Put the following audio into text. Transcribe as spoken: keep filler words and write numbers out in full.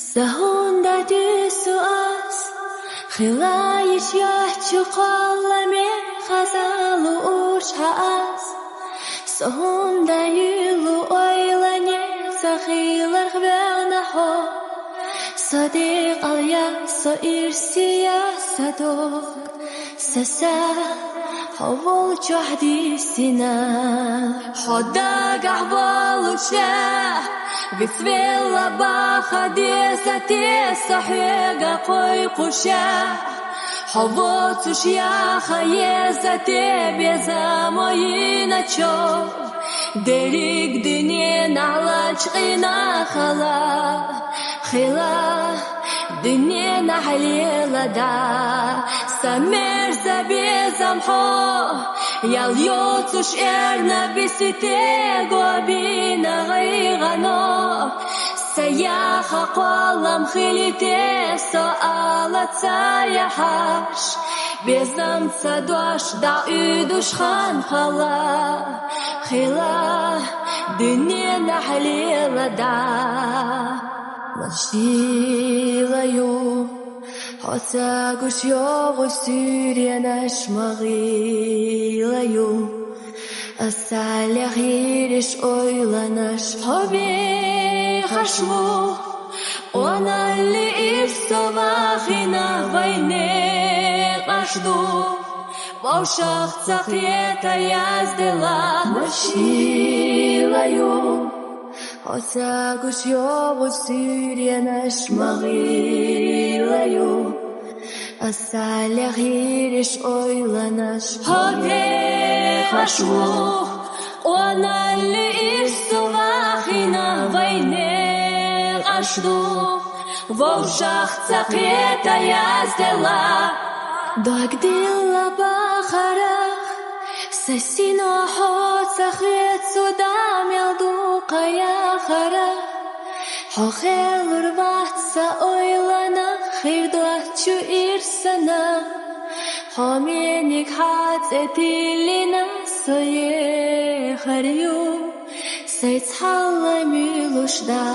Са хӀунда дуьсу ас, хила йиш йоцучу кхолламе хаза лууш хьан ас? Со хӀунда луьйлу ойлане, ца хиларх вевна хьо? Со декъал я, со ирсе я, са дог, са са, хьо волчохь дисина. Хьо дагахь волучохь, вицвелла баха деза те со хьоьга кхойкхушехь. Хьо воцуш яха еза те безамо йина чо, дерриг дуьненахь лачкъийна хала. Хила, дуьненахь лелада, сан мерза безам хьо, ял йоцуш эрна бисите го бина гӀайгӀано. Сан яха кхоллам хилийта со ала ца яхьаш, безамца дош дӀа уьдуш хан хала. Хила, дуьненахь лелада, машила ю, хьо ца гуш йогӀу суьйренаш ма гӀийла ю. Ас ца лехийриш ойланаш хьо бехаш ву, къоналли ирс со вахина вайн некъаш ду. Вовшахца кхета язделла, машила ю. Хьо ца гуш йогӀу суьйренаш ма гӀийла ю. Ас ца лехийриш ойланаш хьо бехаш ву, къоналли ирс со вахина вайн некъаш ду. Вовшахца кхета язделла, дог дилла бахарах, сан сино хьо ца хоьцу, да мел ду кхайахарах. Хьо хелур вац сан ойланах, хир доцучу ирсанах. Хьо мениг хьан цӀе тиллина, со ехар ю, сайца хьалла муьйлуш да.